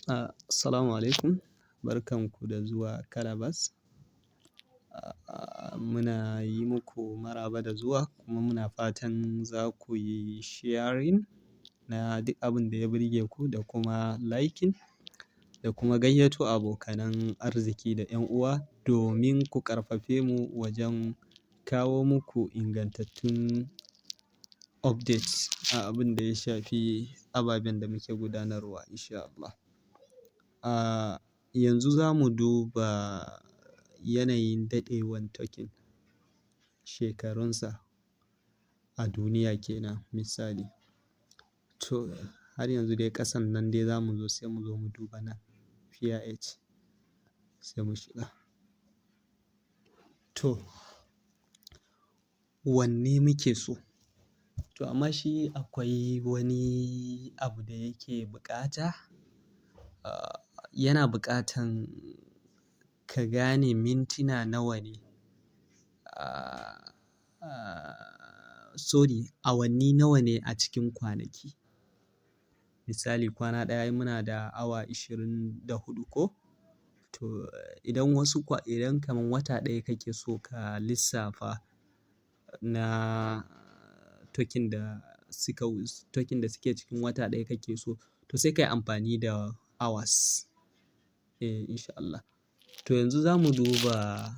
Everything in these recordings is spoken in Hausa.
Assalamu alaikum. Barkan ku da zuwa Calabas. Muna yi muku maraba da zuwa kuma muna fatan za ku yi sharing na duk abin da ya burge ku da kuma liking da kuma gayyato abokanan arziki da 'yan uwa domin ku ƙarfafe mu wajen kawo muku ingantattun updates a abin da ya shafi ababen da muke gudanarwa in sha Allah. Yanzu za mu duba yanayin daɗewan token shekarunsa a duniya kenan misali. To har yanzu dai ƙasan nan dai za mu zo sai mu zo mu duba nan PIH sai mu shiga. To wanne muke so? To amma shi akwai wani abu da yake buƙata. Yana buƙatan ka gane mintuna nawa ne, sorry awanni nawa ne a cikin kwanaki. Misali kwana ɗaya muna da awa 24 ko? To idan wasu kwa-- idan kaman wata ɗaya kake so ka lissafa na token da suka token da suke cikin wata ɗaya kake so, to sai ka yi amfani da hours. Eh in sha Allah. To yanzu za mu duba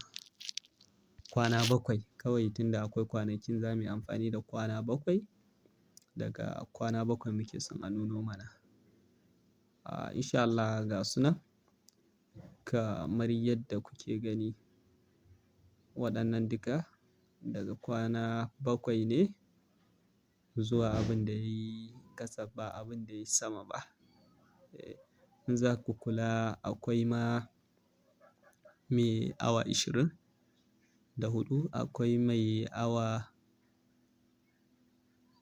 kwana bakwai kawai tunda akwai kwanakin za mu yi amfani da kwana bakwai. Daga kwana bakwai muke son a nuno mana. In sha Allah ga su nan kamar yadda kuke gani. Waɗannan duka daga kwana bakwai ne zuwa abin da yayi ƙasa ba abin da yayi sama ba. Eh in za ku kula akwai ma mai awa 24, akwai mai awa,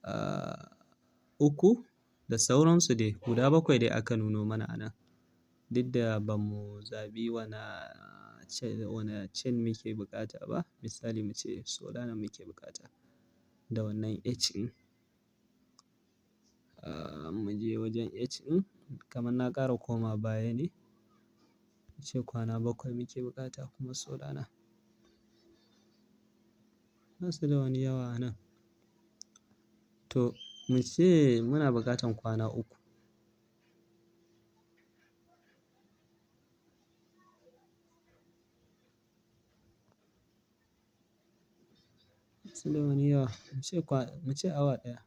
3 da sauransu dai. Guda bakwai dai aka nuno mana a nan. Duk da ba mu zaɓi wane chain muke buƙata ba. Misali muce Solana muke buƙata da wannan H in. Mu je wajen H in kamar na ƙara koma baya ne. Muce kwana bakwai muke buƙata kuma Solana. Ba su da wani yawa a nan. To muce muna buƙatan kwana uku. Ba su da wani yawa. Muce awa ɗaya.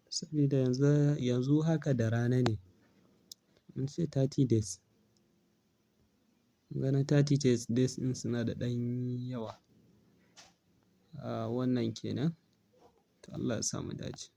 Saboda yanzu haka da rana ne. Muce 30 days. Ganin 30 days ɗin suna da ɗan yawa. Wannan kenan. To Allah ya sa mu dace.